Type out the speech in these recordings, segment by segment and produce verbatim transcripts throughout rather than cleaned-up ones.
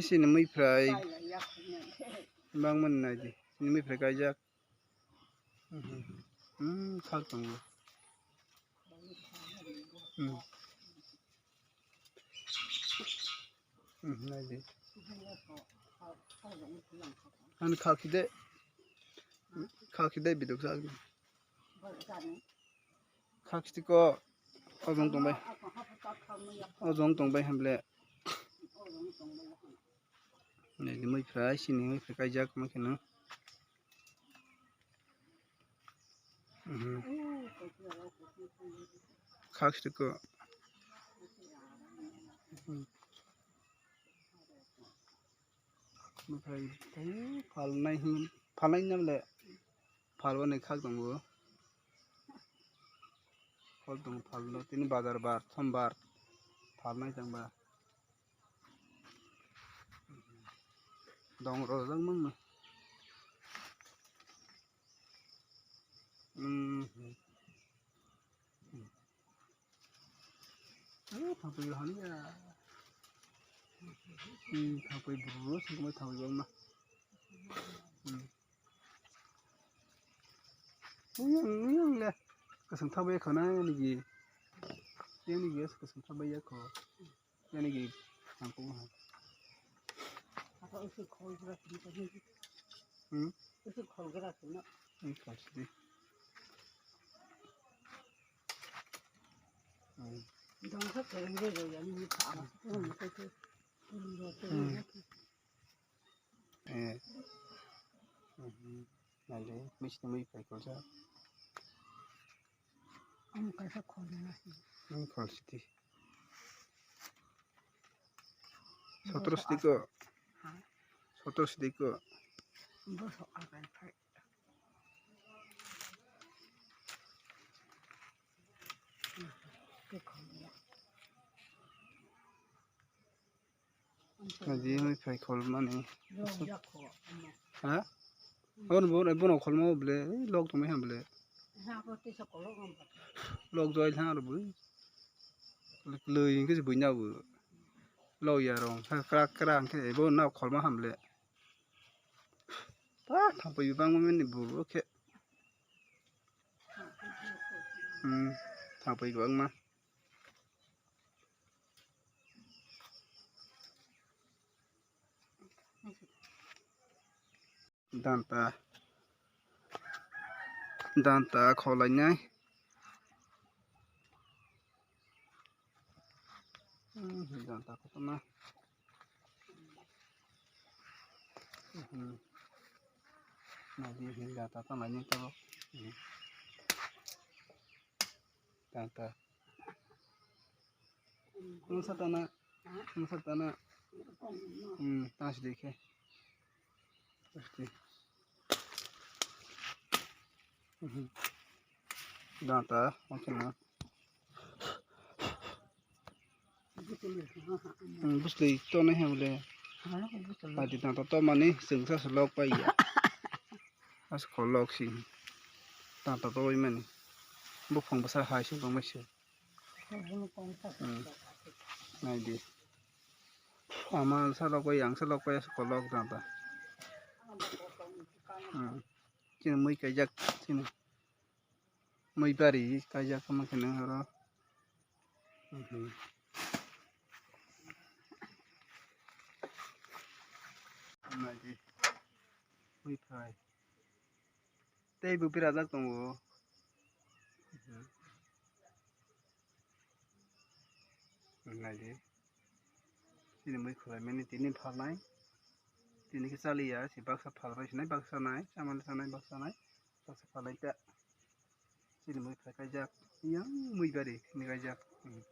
Sini mui phrai. Bang man nai di. Sini mui phrai kaijak. Hmm, khak tongo. Hmm. Hmm, nai di. Ani khak de. Khak de biduk sak. Khak tiko. Ojong tongbai. Ojong tongbai hamble. Nai di mui phrai, sini mui phrai kaijak ma kheno. Mhm. Khak tiko. Mhm. Mui phrai, phrai phalnai hin, phalnai namle. Phalbani khak tongo. Phal tongo, phalno tini bazar bar, sombar phalnai tangba. Dong rojak mangno. Hmm. Eh, thangpui hanya. Hmm, thangpui buru singkuma thangpui bangma. Hmm. Uyang, uyang le. Kasang thabai khana yani gi. Yani gi kasang thabai ya kho. Yani gi thangpui ha. Apa usul khol gra sini. Hmm? Usul khol gra sini. Hmm, khol sini. Hmm. Dong sa kereng gra gra yani ni kha. Hmm. Hmm. Eh. Mhm. Nale, mui sini mui phai kolsa. Ang kaisa khol na. Ang khol siti. Sotro siti ko. Ha? Sotro siti ko. Boso akan phai. Ke khol na. Adi hoi phai khol mani. Ha? Aboni bo, bono khol ma bole, log tongmai ham bole. Log joi thang aro bole. Loi hingke se buina bo. Log ya rong, krak krak hingke bo na khol ma ham bole. Ta thang pai bang mani bo khe. Hmm, thang pai bang ma. Danta. Danta kholainai. Hmm, danta kotorma. Hmm. Nadi hin danta tonglainai to. Hmm. Danta. Masa tana. Masa tana. Hmm, tana sidi khe. Pasti. Mhm. Danta, makin na. Hmm, bus lei to nai ham le. Adi danta to mani, sengsa se log pai ya. As ko log si. Danta to oi mani. Buphang basa hai sing tong mai se. Hmm. Nai di. Ama sa log pai, yang sa log pai, sa ko log danta. Hmm. Chini mui kaijak, chini. Mui bari kaijak, ama khe nang oro. Mhm. Nai di. Mui phai. Tei bo berajak tongo. Nai di. Chini mui khwlai mani tini phalnai. Tini khe chaliya, si baksa phalbai sinai, baksa nai, chamani sanai, baksa nai, baksa phalai ta. Chini mui phai kaijak. Yang mui bari ni kaijak. Hmm.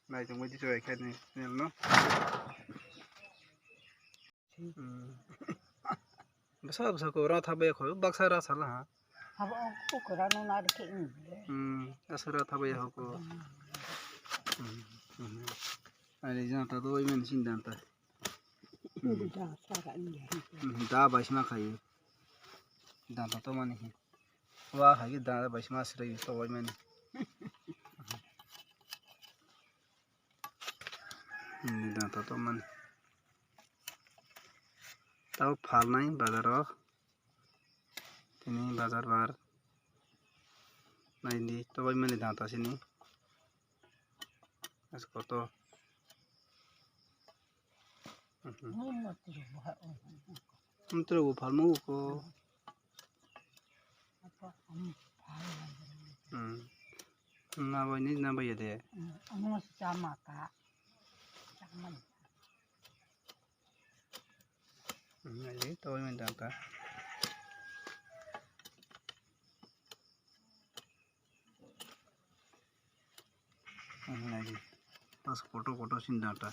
Nai tongbai di chwrai khe ni channel no. Hmm. Bwsa bwsa ko ra thabai kho baksa ra sala ha. Abo ko ko ra no na de ke ni. Hmm. Asa ra thabai ho ko. Hmm. Hmm. Ani janta to oi men sin danta. Hmm. Da sa ra ni. Hmm. Da bai sma khai. Danta to mani. Wa hai da bai sma sri to oi men. Nini danta tongmani. Tabo phalnai bazaro. Tini bazar bar. Naidi tobaimani danta sini. As koto. Mhm. Mtro bo phalmo ko. Hmm. Na bai ni na bai ya de. Ano sama ka. Sama. Hmm, ayo, to yang danta. Hmm, ayo. Pas koto koto sin danta.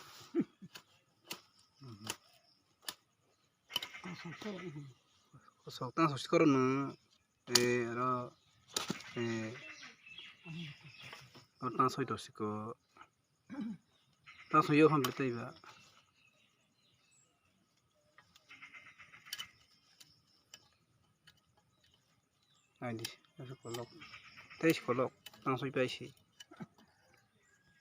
Hmm. Sok tang sok sikoro no. Eh, aro, eh, aro tang soi to siko. Tang soi yo ham betai ba. Aidi, aro kolok. Teis kolok, tang soi paisi.